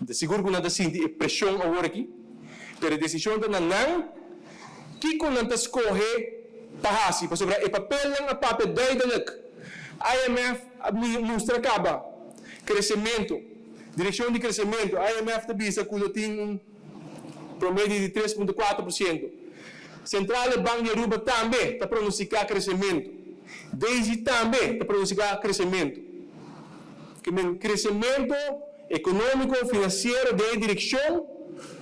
Ta sigur ku nan ta sinti e preshon awor aki, pero e desishon ta na nan kiko nan ta skohe pa hasi, pasobra e papelnan a papia duidelijk. IMF a mustra kaba kresementu, direkshon di kresementu. IMF ta bisa ku lo tin un promedio di 3,4%. Centrale Bank di Aruba tambe ta pronostiká kresementu. Daisy tambe ta pronostiká kresementu. Ke men kresementu ekonómiko, finansiero den e direkshon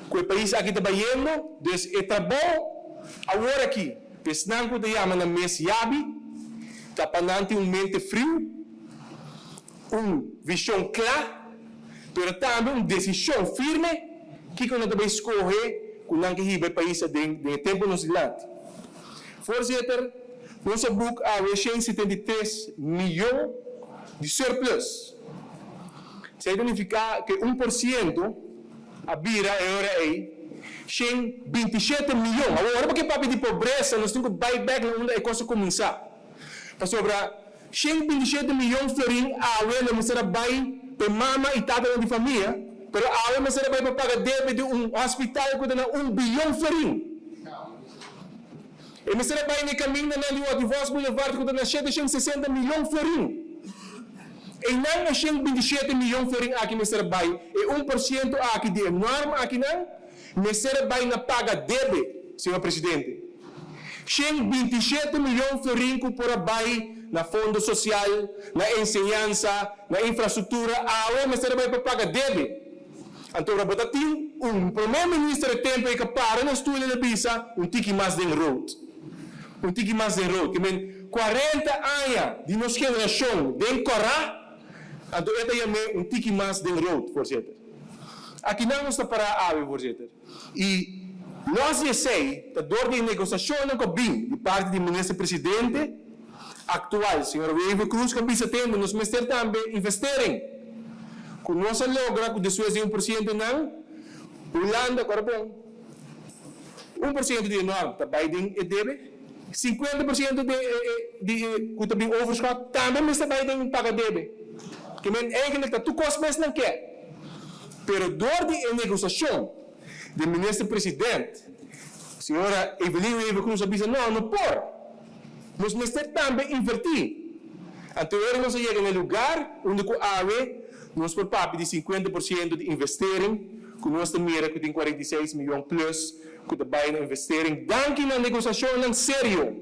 ku e pais aki ta bayendo. Dus e trabou awor aki, pa esnan ku ta yama nan mes yabi, ta pa nan tin un mente friu, un vishon kla, pero tambe un desishon firme kiko nan ta bai skohe ku nan ke hiba e pais aden den e tempu nos dilanti. Voorzitter, nos a boek awe 173 miyon di surplus. Esei ta nifiká ku e 1% a bira e ora ei 127 miyon. Awor, ora bo ke papia di pobresa, nos tin ku bai bèk na unda e kos a kuminsá. Pasobra 127 miyon florin awe lo mester a bai pa mama i tata di famia, pero awe mester a bai pa paga debe di un hospital ku ta na 1 biyon florin. E mester a bai na kaminda na di Vos Boulevard ku ta na 760 miyon florin. E nan e 127 miyon florin aki mester a bai, e 1% aki di enorme aki nan, mester a bai na paga debe, señor presidente. 127 miyon florin ku por a bai na fondo sosial, na enseñansa, na infrastruktura, awe mester a bai pa paga debe. Anto, bo tin un promé minister di tempu ku para na stoel i bisa un tiki mas den rood. Un tiki mas den rood. Ke men 40 aña di nos generashon den kòrá, anto e ta yam'é un tiki mas den rood, voorzitter. Aki nan nos ta pará awe, voorzitter. I nos esei, ta dor di negosiashon ku bin di parti di minister presidente aktual, señor Wever Croes, ku bisa tende, nos mester tambe investering. Ku nos a logra ku despues di 1% nan, Hulanda, awor bon, 1% di norm ta bai den e debe, 50% di ku ta bin overschot tambe mester bai den paga debe. Ke men eigenlijk ta tur kos mes nan ke. Pero dor di e negosiashon di minister presidente, señora Evelyn Wever Croes a bisa, no, no por. Nos mester tambe invertí. Anto nos a yega na lugá unda ku awe nos por papia di 50% di investering, ku nos ta mira ku tin 46 miyon plus ku ta bai na investering. Danki na negosiashon serio.